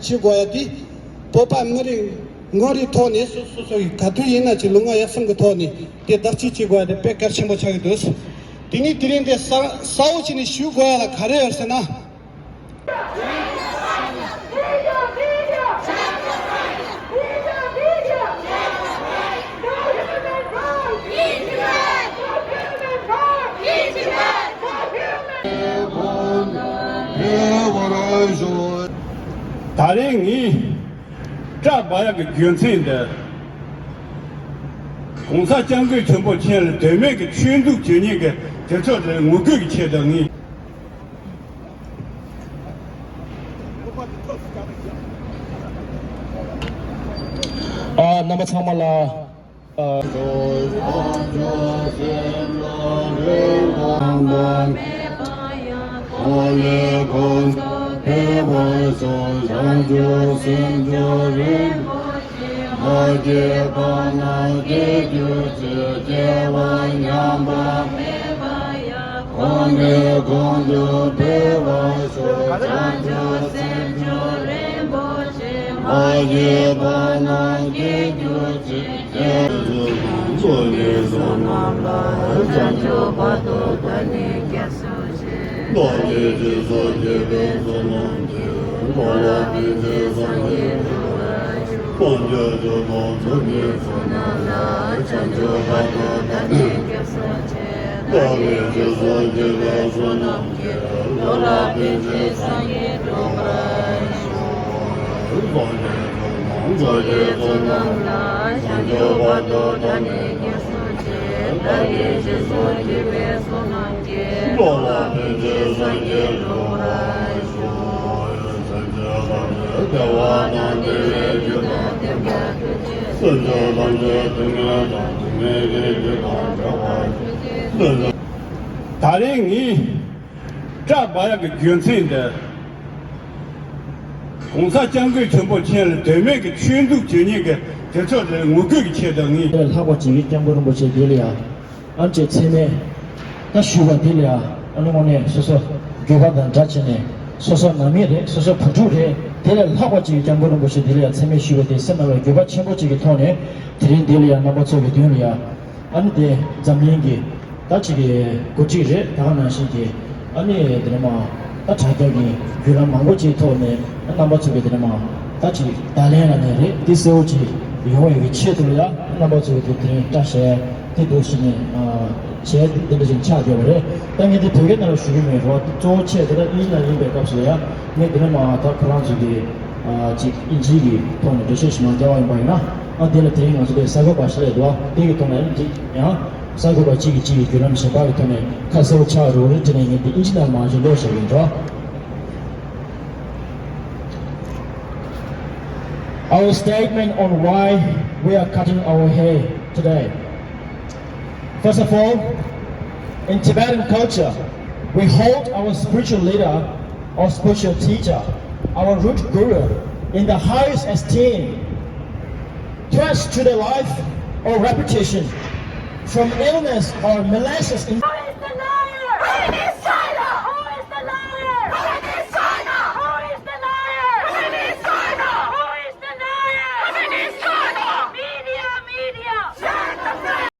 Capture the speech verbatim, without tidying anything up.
བྱེད་དགོས་ཡ་དེ། བོད་པ་མི་རིགས་ངོ་རིགས་ཐོག་ནས་སོ་སོ་སོ་ཡི་ག་དུས་ཡིན་ན་ཅིག་ལུས་ངག་ཡིད་གསུམ་གྱི་ཐོག་ནས་དེ་བདག་གཅེས་བྱེད་དགོས་ཡ་དེ་དཔེ་གལ་ཆེན་པོ་ཆགས་ཀྱི་འདུག་དེ་ནས་དེ་རིང་འདི་གསལ་གསལ་བོ་བྱས་ནས་ཞུ་དགོས་ཡ་ལ་ག་རེ་ཡོད་ཟེར་ན། ད་རེས་ངས་སྐྲ་འབར་ཡག་གི་རྒྱུ་མཚན་འདི། གོང་ས་སྐྱབས་མགོན་ཆེན་པོ་མཆོག་ལ་དོན་མེད་ཀྱི་ཆོས་འདུལ་བྱེད་མཁན་གྱི་དེ་ཚོ་དེ་ངོ་རྒོལ་གྱི་ཆེད་དུ་ངས། ཨ། རྣམ་པ་ཚང་མ་ལ། ཨ། ད་རེས་ངས་སྐྲ་འབར་ཡག་གི་རྒྱུ་མཚན་འདི། གོང་ས་སྐྱབས་མགོན་ཆེན་པོ་མཆོག་ལ་དོན་མེད་ཀྱི་ཆོས་འདུལ་བྱེད་མཁན་གྱི་དེ་ཚོ་དེ་ངོ་རྒོལ་གྱི་ཆེད་དུ་ངས། དེ་ལས་ལྷག་པ་ཅིག་གི་སྐྱབས་མགོན་རིན་པོ་ཆེ་འདི་ལ་ཡ། ཨ་ནི་ཅིག་མཚན་སྨད་ད་ཞུས་པ་དེ་ལ་ཡ། ཨ་ནི་དངོས་གནས་སོ་སོ་འགྱོད་པ་དང་འདྲ་བྱས་ནས་སོ་སོ་ནང་མི་རེད། སོ་སོ་བུ་ཕྲུག་རེད། དེ་ལས་ལྷག་པ་ཅིག་གི་སྐྱབས་མགོན་རིན་པོ་ཆེ་འདི་ལ་ཡ་མཚན་སྨད་ཞུས་པ་དེ་སེམས་ནང་ལ་འགྱོད་པ་ཆེན་པོ་ཅིག་གི་ཐོག་ནས་དེ་རིང་འདི་ལ་ཡ་རྣམ་པ་ཚོ་གི་མདུན་ལ་ཡ། ཨ་ནི་དེ་འཛམ་གླིང་གི་ད་ཅིག་གི་འགོ་ཁྲིད་རེད། ད་ག་ནང་བཞིན་གྱི་ཨ་ནི་དེ་ནས་མ་ད་དྲ་རྒྱ་གི་བརྒྱུད་ལམ་མང་པོ་ཅིག་ཐོག་ནས་རྣམ་པ་ཚོ་གི་དེ་ནས་མ་ད་ཅིག་བརྡ་ལན་ལ་ནས་རེད། དེ་གསལ་བོ་ཅིག་ཡོང་བའི་གི་ཆེད་དུ་ལ་ཡ་རྣམ་པ་ཚོ་གི་དེ་དེ་རིང་བཀྲ་ཤིས་དེ་འདུག་ཞིག་ནས་བྱས་དེ་འདྲ་ཞིག་ཆགས་བསྡད་པ་རེད། ད་ངས་དེ་བོད་སྐད་ནང་ལ་ཞུ་གི་མེད་རོགས། གཙོ་བོ་ཆེད་དེ་ད་དབྱིན་ཇི་ནང་ཡིན་པའི་སྐབས་སུ་ལ་ཡ་ངས་དེ་ནས་མ་ད་ཁོ་རང་ཚོ་གི་ཅིག་དབྱིན་ཇི་གི་ཐོག་ནས་འགྲེལ་བཤད་ཞིག་མ་བརྒྱབ་པ་ཡིན་པ་ཡིན་ན། ཨ་དེ་ལ་དེ་རིང་ང་ཚོ་དེ་གསར་འགོད་པ་ཞིག་ལས་འདུག་ཨ། དེ་གི་ཐོག་ནས་ཨ་ནི་ཅིག་ཡང་གསར་འགོད་པ་གཅིག་གིས་གཅིག་གི་བརྒྱུད་ལམ་གཞན་པ་གི་ཐོག་ནས་ཁ་གསལ་པོ་ཆགས་རོགས་རེད་དྲན་ནས་ངས་འདི་དབྱིན་ཇི་ནང་མ་ཞིག་ཀློག་བཞག་གི་འདུག Our statement on why we are cutting our hair today. First of all, in Tibetan culture, we hold our spiritual leader or spiritual teacher, our root guru, in the highest esteem. Threats to their life or reputation from illness or malicious in-